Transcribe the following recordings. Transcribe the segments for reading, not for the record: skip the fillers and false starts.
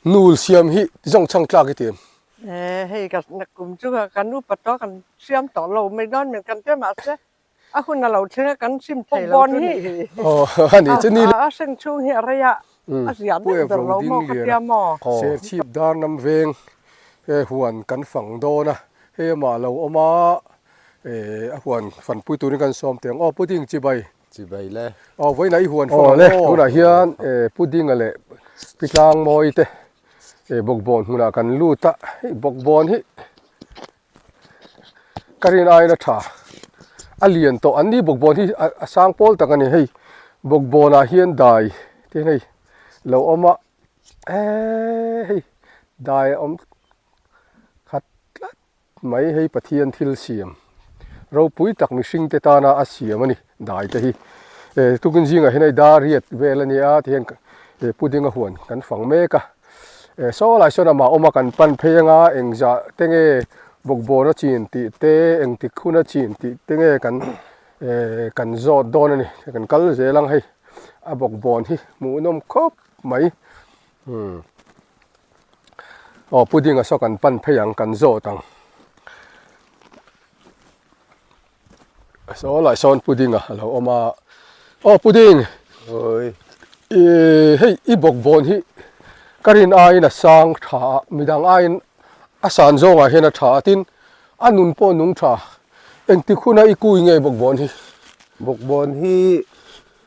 Nul siam hi zawngchhang tlak i ti em? E, hei ka kum chu kan upa tawh kan siam tawh lo mai dawn men kan tia mahse a hun a lo thleng a kan sim thei lo chu nih hi. Aw a ni chu ni. A seng chhung hi a rei a, a zia deuh ber lo maw ka tia maw? Serchhip Darnam veng huan kan fang dawn a, hei amah lo awm a, a huan fanpui turin kan sawm teh ang. Aw Pu Ding chibai. Chibai le. Aw vawiinah i huan fang ang aw. Tunah hian Pu Dinga leh Pi Tlangmawi te bawkbawn hmunah kan lut a, hei bawkbawn hi ka rin aiin a tha, a lian tawh an ni bawkbawn hi a sang pawl tak a ni hei bawkbawnah hian dai te hian hei lo awm a eee hei dai a awm khat tlat. Mai hei Pathian thil siam ropui tak mihring te tana a siam a ni dai te hi. Eh tukin zingah hian hei dar riat vel a nia ti hian eh pudding a huan kan fang mek a. Eh saw lai sawn amah awm a kan pan phei anga engzah te nge bawkbawn a chin tih te engtik hun a chin tih te nge kan eh kan zawt dawn a ni. Kan kal zel ang hei a bawkbawn hi hmuhnawm khawp mai. Umm. Aw pudding a saw kan pan phei ang kan zawt ang. Saw lai sawn pudding a lo awm a. Aw pudding. Oi. I hei i bawk bawn hi ka rin aiin a sang tha a midang aiin a san zawngah hian a tha a tin a nun pawh nung tha. Engtik huna i kui nge bawk bawn hi? Bawk bawn hi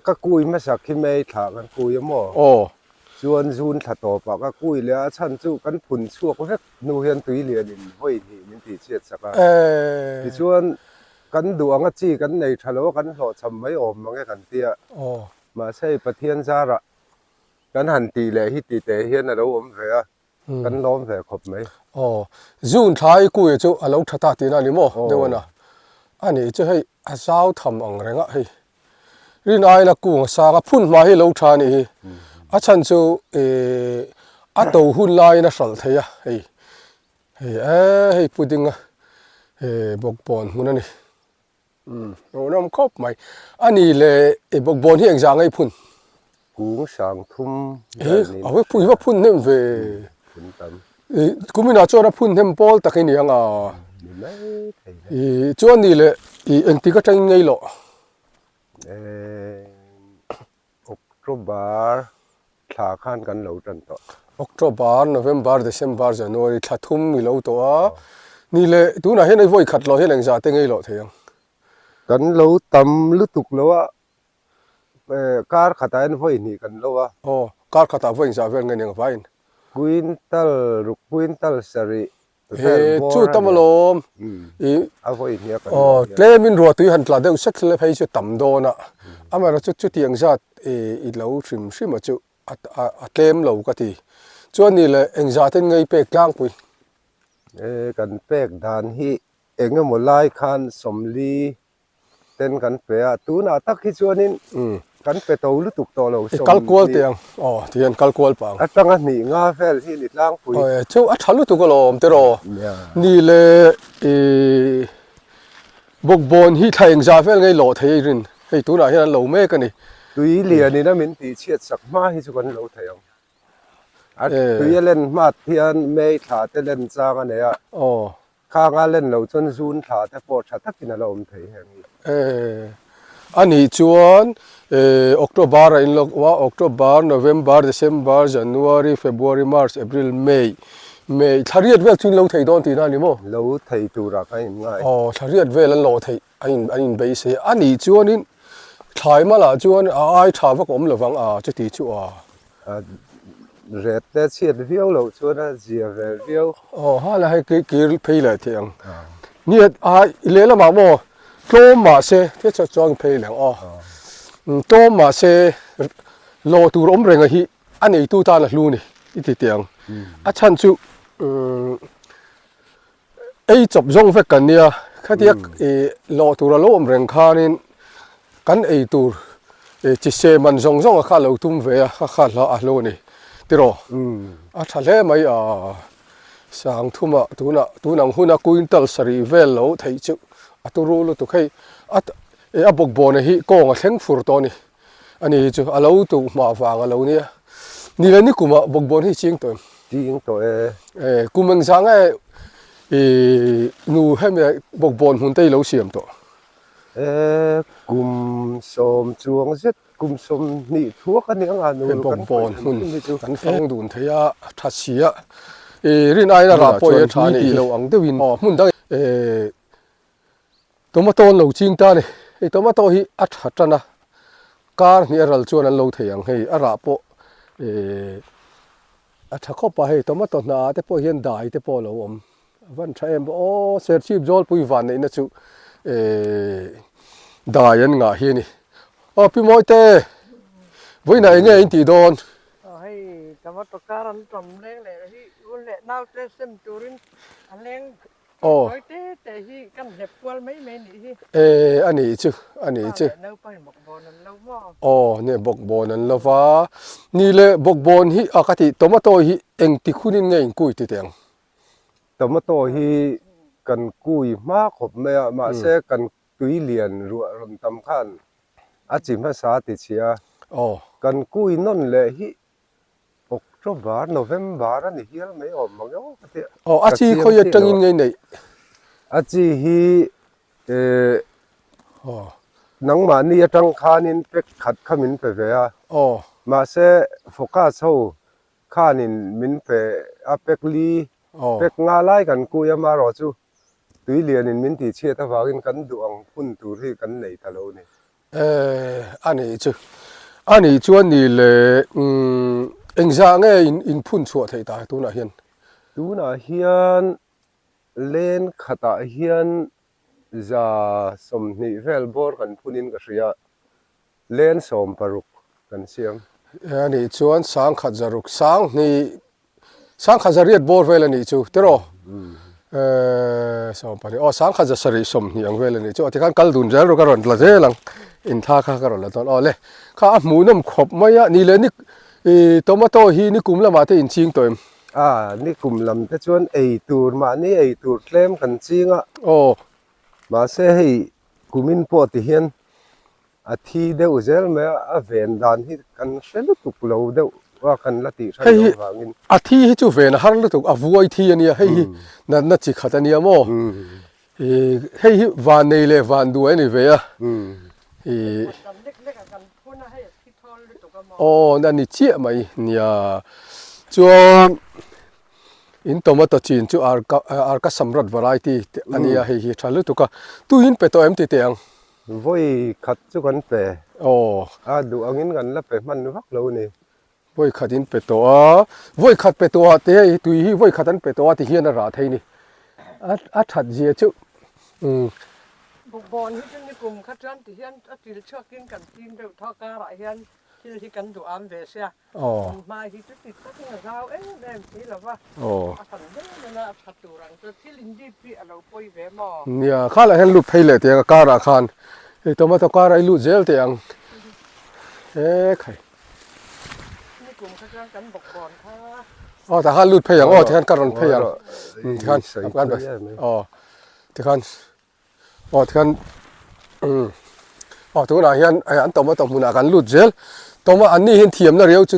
ka kui hmasak hi mai thla kan kui a maw? Aw. Chuan zun thla tawpah ka kui leh a, a chhan chu kan phun chhuak vek hnu hian tui lianin vawi hnih min tih chhiat sak a. Tichuan kan duh anga chi kan nei tha lo a, kan hlawhchham mai awm mang e kan ti a. Mahse hei Pathian zarah kan han tih leh hi ti teh hian a lo awm ve a, kan lawm ve khawp mai. Aw, zun thla i kui chu a lo tha ta tihna a ni maw deuh a na? A nih chu hei a zau tham ang reng a hei. Rin aina kung a sang a, phun hma hi lo tha a nih hi. A chhan chu ih a to hun laiin a hralh thei a hei hei eee hei pudding a eh bawkbawn hmun a ni. Umm hmuhnawm khawp mai. A nih leh ih bawkbawn hi engzah ngei phun? Kung sang thum vel niin ka hria. I va phun hnem ve. Phun tam. Ih kuminah chuan a phun hnem pawl tak i ni ang a. Ni mai thei le. Ih chuan nih leh ih engtik atangin ngei loh? Eee October thla khan kan lo tan tawh. October, November, December, January thla thum i lo tawh a. Nih leh tunah hian ei vawi khat loh hian engzah te ngei loh thei ang? Kan lo tam lutuk lo a, Kar khatah hian vawi hnih kan lo a. Aw, kar khatah vawi inzah vel nge ni ang vaiin? Quintal ruk, quintal sarih vel bawr a Chu tam alawm. A vawi hnih a kan lo hian. Tlemin ruah tui han tla deuh sek hle phei chu tam dawn a. Amaherawhchu chutiang zat i lo hrim hrim a chu a tlem lo ka ti. Chuan ni leh engzah ten ngei pek tlangpui? Kan pek dan hi engemaw lai khan 40 ten kan pe a, tunah tak hi chuanin kan pe to lutuk tawh lo I kal kual teh ang, aw ti hian kal kual pah ang. Atanga hnih nga vel hi ni tlangpui. Aw chu a tha lutuk alawm tiraw. Ni leh i bawkbawn hi thla engzah vel ngei lawh thei rin, hei tunah hian an lo mek a ni. Tui lianin a min tih chhiat sak hma hi chu kan lo thei ang. A tui a len hmat hian mei thla te len chang a nei a. Aw. Khanga len lo chuan zun thla te pawh tha takin a la awm thei heng hi. E, a nih chuan e, October a inlawk a, October, November, December, January, February, March, April, May, May thla riat vel chu in lo thei dawn tihna a ni maw? Lo thei turah khan in ngai. Aw, thla riat vel an lawh theih a in an inbeisei a. A nih chuanin thlai malah chuan a ai tha vak awm lovang a, chuti chu a. A ret te chhiat viau loh chuan a zia ve viau. Aw hala hei kir kir phei leh theih ang. Nia a lehlamah maw tlawm mah se te chuan chuan phei leh ang aw. Tlawm mah se lawh tur awm reng a hi a neitu tan a hlu ni i ti teh ang. A chhan chu Ei chawp zawng vek kan nia, khatia ih lawh tur a lo awm reng khanin kan ei tur ih chi se man zawng zawng a kha lo tum ve a, kha kha hla a hlo a ni tiraw? A tha hle mai a, Sangthuma tunah tun ang huna quintal sarih vel lo theih chu a turu lutuk hei a ih a bawkbawna hi kawng a thleng fur tawh a ni, ani hi chu a lo tuh hmah vang a lo nia, ni leh nikumah bawkbawn hi ching tawh em? Ching tawh e. E kum engzah nge i nu hemi bawkbawn hmun te i lo siam tawh? E kum sawm chuang zet kum 20 thuak a ni ang a nu kan bawkbawn hmun kan fang dun thei a tha si a i rin aiin a rah pawh hi a tha ni lo ang deuhin aw hmun dang e tomato an lo ching ta a ni hei tomato hi a tha tan a kar hnih a ral chuan an lo thei ang hei a rah pawh eh a tha khawp a hei tomato hna ah te pawh hian dai te pawh a lo awm a van tha em bawk aw serchhip zawlpui van neihna chu eh dai an ngah hi a ni aw pi mawi te vawiinah eng nge in tih dawn. Aw hei tomato kar an tam leng leh hi un leh naute sem turin a leng Aw. Tawi te te hi kan hlep kual mai mai nih hi. E a nih chu, a nih chu. Pa leh naupangin bawkbawn an lo maw? Aw, nia bawkbawn an lo va. Ni le bawkbawn hi a ka tih tomato hi engtik hunin nge in kui ti teh ang? Tomato hi kan kui hma khawp mai a, mahse kan tui lian ruah rawn tam khan a chi hmasa ti chhia. Aw. Kan kui nawn leh hi October, November a ni hial mai awm mang emaw ka ti a. Aw, a chi khawi atangin ngei neih? A chi hi eh nangmahni atang khanin pack khat kha min pe ve a. Aw. Mahse focus ho khanin min pe a pack li, pack nga lai kan kui a marawh chu tui lianin min tihchhiat avangin kan duh ang hun tur hi kan nei ta lo a ni. Eh, a nih chu. A nih chuan ni le, umm, engzah nge in in phun chhuah theih ta tunah hian? Tunah hian len khatah hian za 20 vel bawr kan phunin ka hria, len 16 kan siam. Eh, a nih chuan 1000 zaruk, 2000 Sangkhat zariat bawr vel a nih chu tiraw? Eee 12 aw sangkhat za sarih 20 ang vel a nih chu aw tikhan kal dun zel rawh ka rawn la zel ang intha kha ka rawn la dawn aw le kha a hmuhnawm khawp mai a ni leh ni ih tomato hi nikum lamah te inching tawh em? A nikum lam te chuan ei tur mahni ei tur tlem kan ching a aw mahse hei kumin pawh ti hian A thi deuh zel mai a, a ven dan hi kan hre lutuk lo deuh a kan la tih hran loh vangin. A thi hi chu ven a har lutuk, a vuai thi a nia, hei hi natna chi khat a nia maw? Hei hi van nei leh van duai a ni ve a. Aw a ni chiah mai nia. Chuan in tomato chin chu arka arka samrat variety a nia hei hi tha lutuk a. Tuiin pe tawh em ti teh ang? Vawi khat chu kan pe. Aw. A duh angin kan la pe hman vak lo ni. Vawi khat in pe tawh a. Vawi khat pe tawh ah te hei tui hi vawi khat an pe tawh a ti hian a rah thei ni. A a that zia chu umm. Bawkbawn hi chu nikum kha chuan ti hian a til chhuakin kan ching deuh tho a karah hian thil hi kan duh am ve sia. Aw. Hma hi chu ti takin a zau em em si lo va. Aw. A fan hle mai a, a tha tur ang chu thil in dip hi a lo pawi ve maw? Nia, khalah hian lut phei leh teh ang a karah khan hei tomato karah i lut zel teh ang. E khai. Nikum kha chuan kan bawk bawn kha. Aw tah khan lut phei ang aw tikhan ka rawn phei ang. Tikhan aw tikhan. Aw tikhan umm aw tunah hian hei an tomato hmunah kan lut zel toma an ni hian thiamna riau chu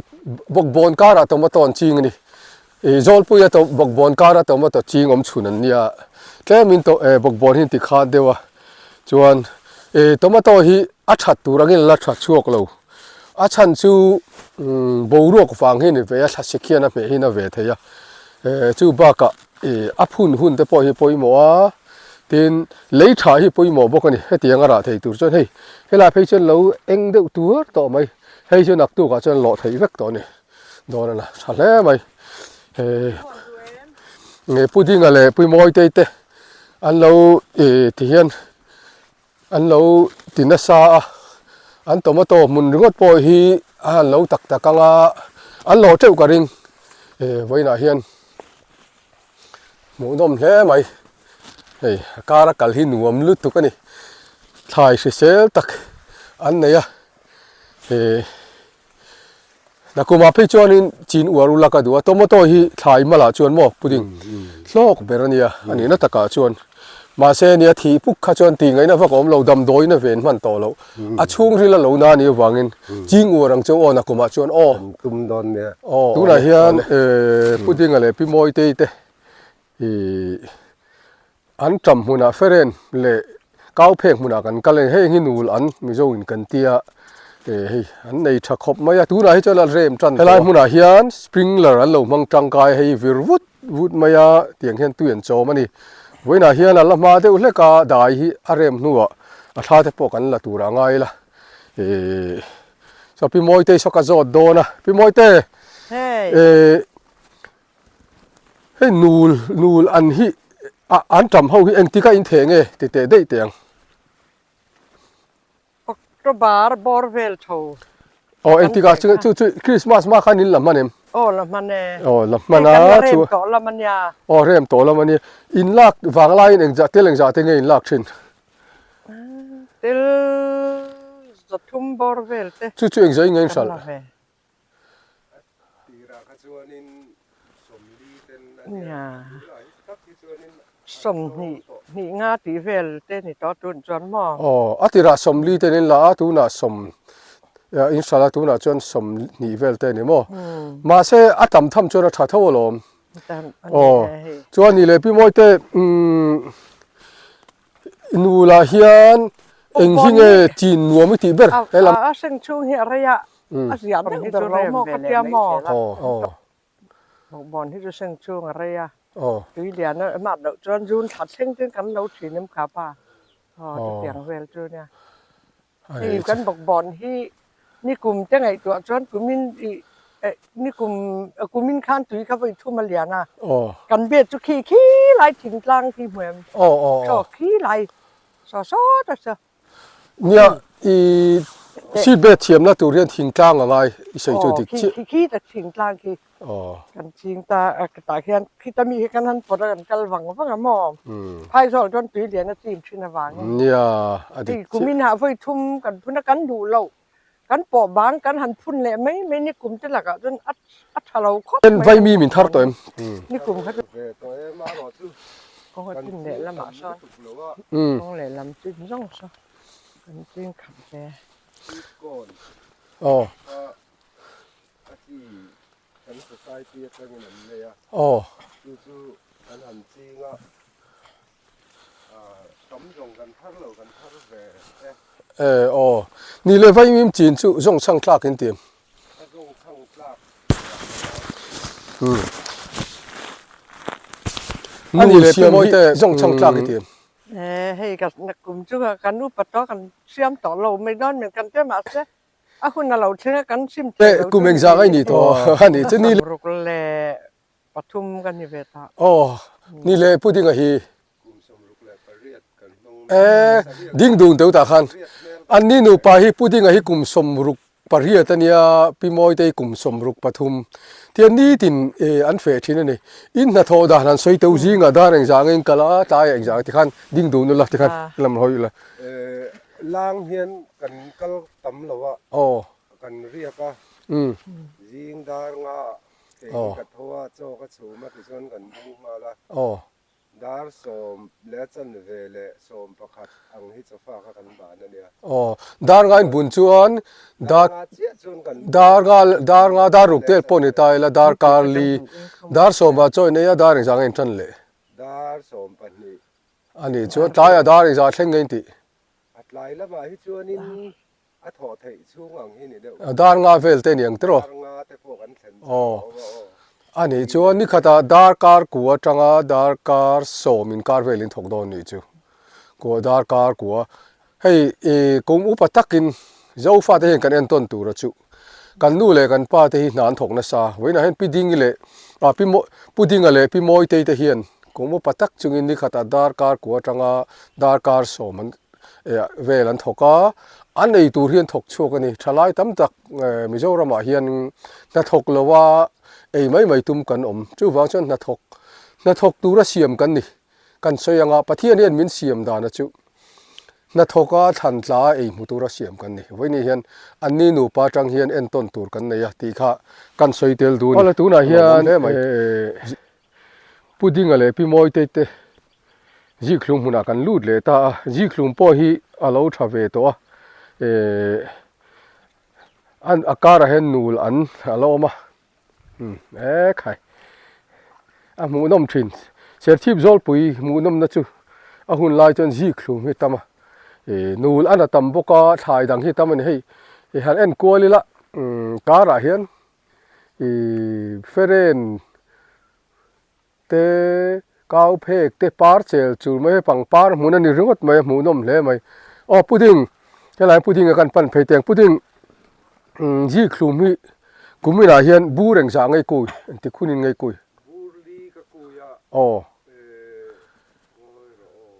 bawkbawn karah tomato an ching a ni ih zawlpuia to bawkbawn kara tomato ching awm chhun an nia tlemin to eh bawkbawn hi an ti khat deuh a chuan ih tomato hi a that tur angin a la tha chhuak lo a chhan chu umm boruak vang hi a ni ve a thlasik hian a hmeh hin a ve thei a eh chu bakah ih a phun hun te pawh hi pawimawh a. Tin, lei tha hi pawimawh bawk a ni. Hetiang a rah thei tur chuan hei helai phei chuan lo eng deuh tuar tawh mai. Hei chu naktukah chuan lawh theih vek tawh a ni. Dawn a la tha hle mai. Hei nge Pudinga leh Puimawitei te an lo ih ti hian an lo ti nasa a. An tomato hmun ringawt pawh hi a han lo tak tak ang a, an lawh teuh ka ring. Ih vawiinah hian. Hmuhnawm hle mai hei a kar a kal hi nuam lutuk a ni thlai hrisel tak an nei a ih nakumah phei chuanin chin uar ula ka duh a tomato hi thlai malah chuan maw pudding hlawk ber a nia a nihna takah chuan. Mahse nia thih puk kha chuan tih ngaihna vak a awm lo, damdawiin a ven hman tawh loh. A chhungril a lo na anih avangin ching uar ang cheu aw nakumah chuan aw. Kan tum dawn nia. Aw. Tunah hian Pu Dinga leh Pi Mawitei te ih an ṭam hmunah Feren leh Kauphek hmunah kan kal a ni. Heng hi nul an Mizo in kan tia eh hei an nei ṭha khawp mai a. Tunah hi chuan a rem ṭan tawh a. Helai hmunah hian sprinkler an lo hmang ṭangkai a, hei vir vut vut mai a, tiang hian tui an chawm a ni. Vawiinah hian a la hma deuh hlek a, dai hi a rem hnuah a thla te pawh kan la tur a ngai la. Eh saw Pi Mawitei saw ka zawt dawn a. Pi Mawite eh Hei nul nul an hi ah an tam ho hi engtik a in theh nge ti teh daih teh ang. October bawr vel tho. Aw engtik ah chu chu chu Christmas hma khan in la hman em? Aw la hman e. Aw la hman a chu. Rem tawh lam ania. Aw rem tawh lam ania. In lak vang laiin engzah tel engzah te nge in lak thin? Tel 300 bawr vel te. Chu chu engzah in nge in hralh? 20 hnih nga tih vel te ni tawh tun chuan maw? Aw, a tirah 40 ten in la a, tunah sawm in hralh a, tunah chuan 20 vel te ni maw? Mahse a tam tham chuan a tha tho alawm. Aw, chuan ni leh Pi Mawite umm Nulah hian eng hi nge chin nuam i tih ber he lam. A hring chhung hi a rei a, a ziah deuh ber lo maw ka tia maw? Bawkbawn hi chu hring chhung a rei a, tui lian a mat loh chuan zun thla thleng ten kan lo thin em kha pa, aw chutiang vel chu nia. Hei kan bawkbawn hi nikum te ngaihtuah chuan kumin ih eh nikum kumin khan tui kha vawi thum a lian a, kan bed chu khi khi lai thingtlang khi hmu em? Thaw khi lai saw saw ta saw. Nia i seat bed thiamna tur hian thingtlang a ngai i sawi chu dik chiah. Khi khi ta thingtlang khi. Kan ching ta a tah hian khita mi hi kan han pawt a kan kal vang vang a maw? Phaizawl chuan tui lian a chim thin avangin. Nia, a dik chiah. Kumin ah vawi thum kan phun a, kan duh loh, kan pawh bang kan han phun leh mai mai ni kum te lakah chuan a a tha lo khawp mai. Vai mi min thar tawh em? Ni kum kha chu. Kawng a chin leh lamah sawn kawng leh lam chin zawng sawn kan ching khat ve. Aw. A chi kan society atangin an nei a, Aw. chu chu kan han ching a, tam zawng kan thar lo kan thar ve e. E aw, ni leh vaimim chin chu zawng chhang tlak in ti em? A zawng chhang tlak. Umm. A ni leh siam hi zawng chhang tlak i ti em? E hei ka kum chu kan upa tawh kan siam tawh lo mai dawn men kan tia mahse A hun a lo thleng a kan sim thei lo Kum engzah ngai ni tawh a ni chu ni. 63 ka ni ve ta. Aw ni le Pu Dinga hi. E ding dun teuh tah khan an ni nupa hi Pu Dinga hi kum 68 a nia Pi Mawite hi kum 63 tian nitin an feh thin a ni. In hnathawh dan han sawi teuh zingah dar engzah angin kal a tlaiah engzah ang tikhan ding dun ula tikhan lam hawi ula. Lang hian kan kal tam lo a, kan riak a, zing dar nga kei hi ka tho a, chaw ka chhum a tichuan kan bung nghal a, dar 10 leh chanve leh 11 ang hi chawfa kha kan ban a nia. Aw, dar ngain bun chuan dar nga chiah chuan kan bun. Dar nga dar nga dar ruk tel pawh ni ta ila dar kar li dar 10 ah chaw in ei a, dar engzah nge in tan leh? Dar 12. A nih chuan tlaiah dar engzah thleng nge in tih? A tlai lamah hi chuanin a thawh theih chhung ang hi ni deuh. Dar nga vel te ni ang tiraw? Dar nga te pawh kan thlen chak a awm a aw. A nih chuan ni khatah dar kar kua atanga dar kar 10 inkar vel in thawk dawn nih chu. Kua dar kar kua. Hei i kum upa takin Zofa te hian kan entawn tur a chu. Kan nu leh kan pa te hi hna an thawk nasa. Vawiinah hian Pi Dingi leh ah Pi Maw Pu Dinga leh Pi Mawitei te hian kum upa tak chungin ni khatah dar kar kua atanga dar kar 10 an eh vel an thawk a, an ei tur hi an thawk chhuak a ni. Thalai tam tak eh Mizoramah hian hnathawk loa ei mai mai tum kan awm. Chuvang chuan hnathawk hnathawk tura siam kan ni. Kan sawi anga Pathian hian min siam dana chu hnathawka thlan tla a ei hmu tura siam kan ni. Vawiin hian anni nupa atang hian entawn tur kan nei a tih kha kan sawi tel dun. Awle tunah hian Pu Dinga leh Pi Mawitei te. Zikhlum hmunah kan lut leh ta a, zikhlum pawh hi a lo tha ve tawh a, ehh an a karah hian nul an a la awm a, umm ekhai a hmuhnawm thin Serchhip Zawlpui hmuhnawmna chu a hun lai chuan zikhlum hi a tam a, ehh nul an a tam bawk a, thlai dang hi a tam a ni hei i han en kual ila umm karah hian ihh feren Te kau phek te par chel chul mai pangpar hmun a ni ringawt mai a hmuhnawm hle mai. Aw pudding helai pudding a kan pan phei teng pudding umm zik hlum hi kum inah hian bur engzah ngei kui engtik hunin ngei kui. Bur li ka kui a aw eh ngawi rawh aw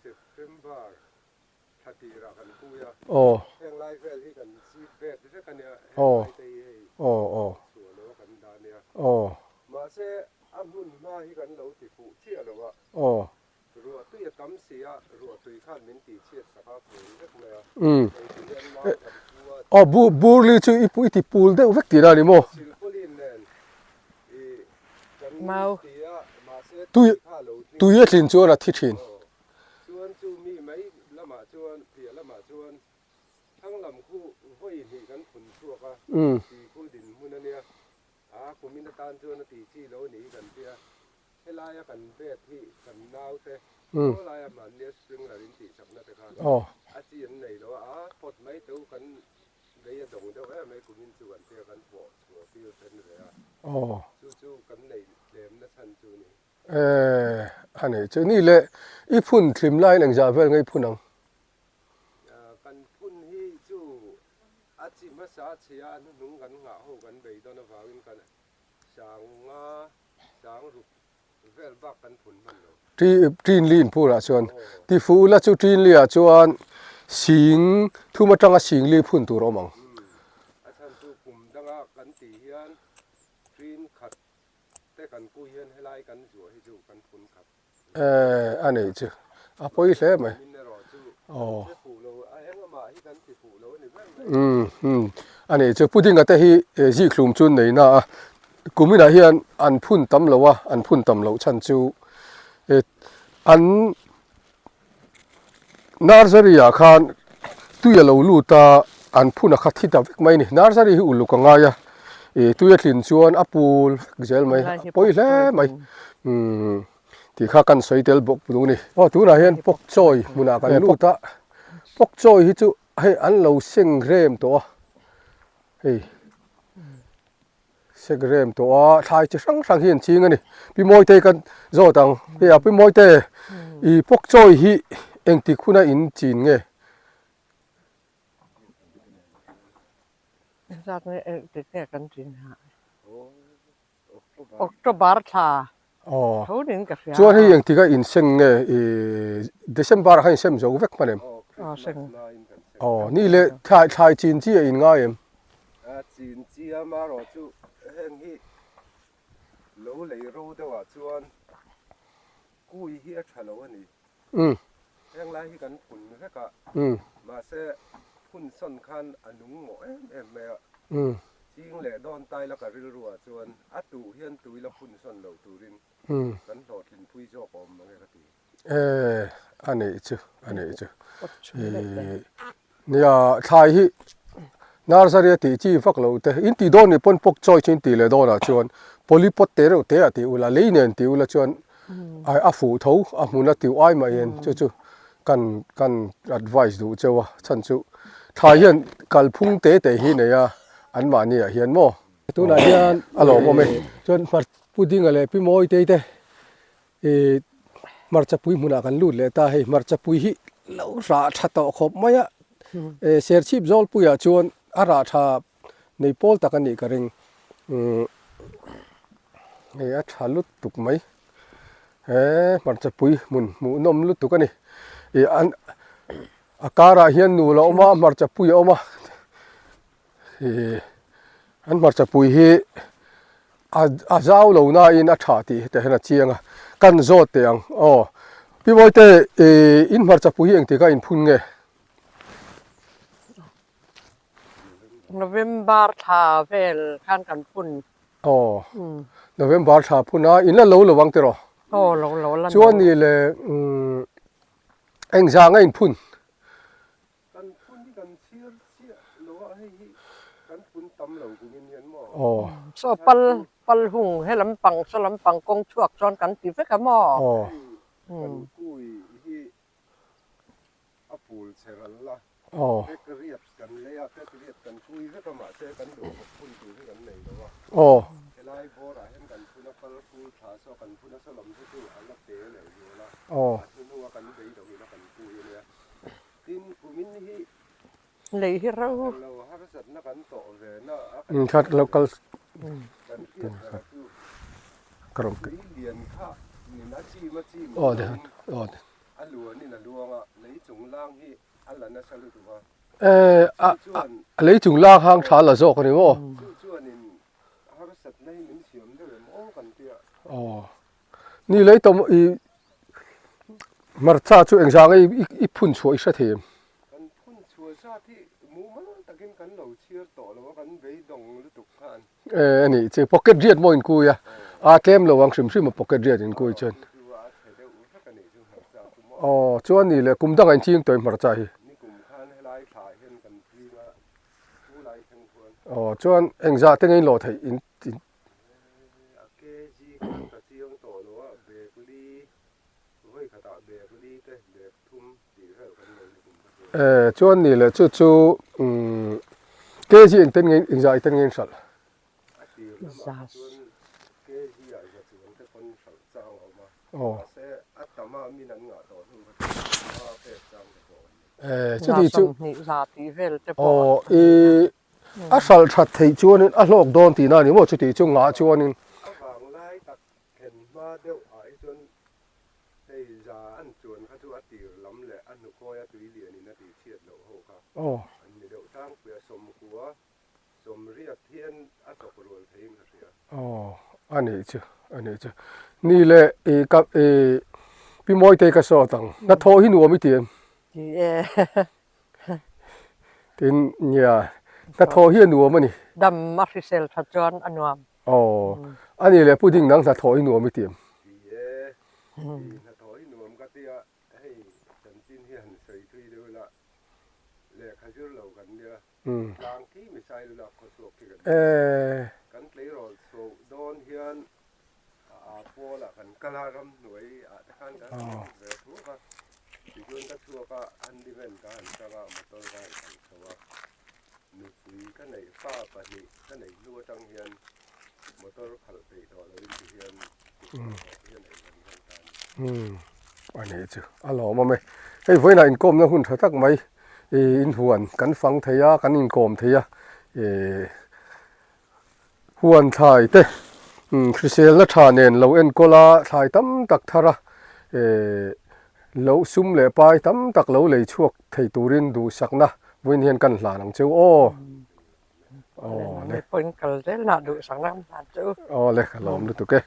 September thla tirah kan kui a aw heng lai vel hi kan chip bet vek a nia heng aw lai te hi hei aw aw chhuah lo a kan dah a nia. Aw. Mahse, a hmun hma hi kan lo ti fuh chiah lo a. Aw. Ruah tui a tam si a, ruah tui khan min tih chhiat sak a phul vek mai a. Umm. Hei ti hian mau kan pu a. Aw, bu, burli chu i pu i ti pul deuh vek tihna a ni maw? Silpauline nen i kan Mau. ti a, mahse Tui, tui kha a lo tling. tui a tlin chuan a thi thin. Aw. Chuan chu mi mai lamah chuan, piah lamah chuan thlang lam khu vawi hnih kan phun chhuak a, tui khu dinhmun a nia. A kumin atan chuan a tih chi lo a ni kan tia, helaia kan bed hi kan naute aw laia mahnia sprinkler in tih chakna te kha a chi an nei lo a, a pawt mai teu kan vei a dawng deuh em mai kumin chu kan tia kan pawh chhuah tir then ve a, chu chu kan nei tlem na chhan chu a ni. Eh a nei chu ni le i phun thlim laiin engzah vel nge i phun ang? Kan phun hi chu a chi hmasa a chhia a hnuhnung kan nghah ho kan bei dawn avangin kan sang nga sang ruk vel bak kan phun hman lo. Ṭin li inphurah chuan tifu ula chu ṭin li ah chuan sing thum atanga sing li phun tur a awm ang. A chhan chu kum danga kan tih hian ṭin khat te kan kui hian helai kan zuah hi chu kan phun khat. Eh a nih chu a pawi hle mai aw umm umm a nih chu pudding a te hi zikhlum chu an nei na a kuminah hian an phun tam lo a an phun tam loh chhan chu eh an nursery ah khan tui a lo lut a an phun a kha thi ta vek mai a ni nursery hi uluk a ngai a ih tui a tlin chuan a pul vek zel mai a pawi hle mai umm. Tih kha kan sawi tel bawk duh a ni. Aw tunah hian pawk chawi hmunah kan lut a, pawk chawi hi chu hei an lo seng rem tawh a, hei seng rem tawh a thlai chi hrang hrang hi an ching a ni. Pi Mawitei kan zawt ang, hei a Pi Mawite i pawk chawi hi engtik huna in chin nge? Engzat nge engtik nge kan chin ha? October thla tho niin ka hria. Chuan hei engtik a inseng nge i December ah khan insem zo vek hman em? Aw seng. Aw ni leh thlai thlai chin chi a in ngai em? A chin chi a marawh chu heng hi lo lei ro deuh ah chuan kui hi a tha lo a ni. Heng lai hi kan phun vek a, mahse phun sawn khan a nung mawh em em mai a. Ching leh dawn tai la ka rilru ah chuan a tuh hian tui la phun sawn loh turin kan hlawhtlin pui zawk awm mange ka ti. Eh, a neih chu, a neih chu. Nia, thlai hi nursery a tih chi vak lo te, in tih dawn nih pawn pawk chawi chu in tih leh dawnah chuan poly pot te reuh te ah tih ula, lei nen tih ula chuan a fuh tho, a hmun a tiu ai mai in chu chu kan kan advice duh cheu a, chhan chu thlai hian kalphung te te hi nei a anmahni ah hian maw. Tunah hian a lawmawm e, chuan hmar Pudinga leh Pi Mawitei te Ih hmarchapui hmunah kan lut leh ta hei hmarchapui hi lo rah tha tawh khawp mai a eh serchhip zawlpuiah chuan a rah tha nei pawl tak a nih ka ring umm hei a tha lutuk mai he hmarchapui hmun hmuhnawm lutuk a ni ih an a karah hian nul a awm a hmarchapui a awm a. Ih an hmarcha pui hi a a zau lo nain a tha tih hetah hian a chiang a kan zawt teh ang aw Pi Mawite ih in hmarcha pui hi engtik a inphun nge? November thla vel khan kan phun. Aw November thla phun a in la lo lo ang tiraw? Aw lo lo la no. Chuan ni le engzang a inphun? Kan phun hi kan chhir chiah lo a, hei hi kan phun tam lo kum in hian maw? Aw. Saw pal pal hung he lampang saw lampang kawng chhuak chuan kan ti vek a maw? Aw. Hei kan kui hi a phul che ral la, fek riat kan lei a, fek riat kan kui vek a mahse kan duh bawk phun tur hi kan nei lo a. Aw. Helai bawrah hian kan phun a pal phul thla saw kan phun a saw lam chu chu a la te leh zual a, Aw. a hnu a kan beidawhin a kan kui a nia. Tin, kumin hi Lei hi ro. Lo harsatna kan tawh ve na a kan Khat lo kal kan hriat ber chu ka rawn tui lian kha nin a chim a chim aw de aw de a luan in a luang a, lei chung lang hi a la nasa lutuk a. Eh a a lei chung lang hang tha la zawk a ni maw? Chu chuanin harsatna hi min siam deuh em aw kan tia. Aw Ni lei tawm i hmarcha chu engzang i i phun chhuah i hre thei em? Kan phun chhuah zat hi mumal takin kan lo chhiar tawh lo a, kan beidawng lutuk khan. E a nih che pocket riat maw inkui a, a tlem lo ang hrim hrim a pocket riat inkui chuan. Chu chu a chhe deuh vek a nih chu hmarcha chu maw. Aw chuan ni leh kum dangah inching tawh i hmarcha hi. Ni kum khan helai thlah hian kan ching a, chu lai thleng khuan. Aw chuan engzah te nge in lawh theih in A kg khan ka chiang tawh lo a, bag li, vawi khatah bag li te bag thum tih vel kan nei lukum ka hria. E, chuan ni leh chu chu kg engten nge engzah iten nge in hralh? A tir lamah chuan kg ah za chuang te pawn hralh chang a awm a, mahse a tam a min an ngah tawh hnu kha chuan a pek chang te pawh a awm. E, chuti chu. Za 20 za tih vel te pawh. Aw, i A hralh that theih chuanin a hlawk dawn tihna a ni maw chutih chu ngah chuanin. A vanglai tak thlen hma deuh ah hi chuan hei za an chuan kha chu a tir lam leh a hnukawi a tui lianin a tih chhiat loh ho kha an ni deuh tlangpui a, sawmkua sawmriat hian a chawk rual theiin ka hria. Aw a nih chu a nih chu ni le i ka i Pi Mawitei ka sawt ang hnathawh hi nuam i ti em? Ti e. Tin, nia, hnathawh hi a nuam a ni. Dam a hrisel tha chuan a nuam. Aw, a ni leh pudding nang hnathawh hi nuam i ti em? Ti e, ti hnathawh hi nuam ka ti a, hei chanchin hi han sawi thui deuh ila, lehkha zir lo kan nia, tlang khi missile lak khaw chhuak khi kan nia, kan tleirawl chhoh dawn hian A pawlah kan kal a, ramhnuai ah te khan kan han lut ve thuak a, tichuan ka chhuak a, handyman ka han chang a, motor ka han khalh chho a, nupui ka neih fa pahnih ka neih hnu atang hian motor khalh peih tawh loin ti hian kut hnathawh hian ei kan hmang ta a ni. Umm a nih chu a lawmawm e. Hei vawiinah inkawmna hun tha tak mai ih inhuan kan fang thei a, kan inkawm thei a ih. Huan thlai te hriselna tha nen lo enkawl a, thlai tam tak thar a, lo sum leh pai tam tak lo lei chhuak thei turin duhsakna vawiin hian kan hlan ang cheu aw. Aw le. Pawhin kal zel nah duhsakna kan hlan cheu. Aw le, ka lawm lutuk e.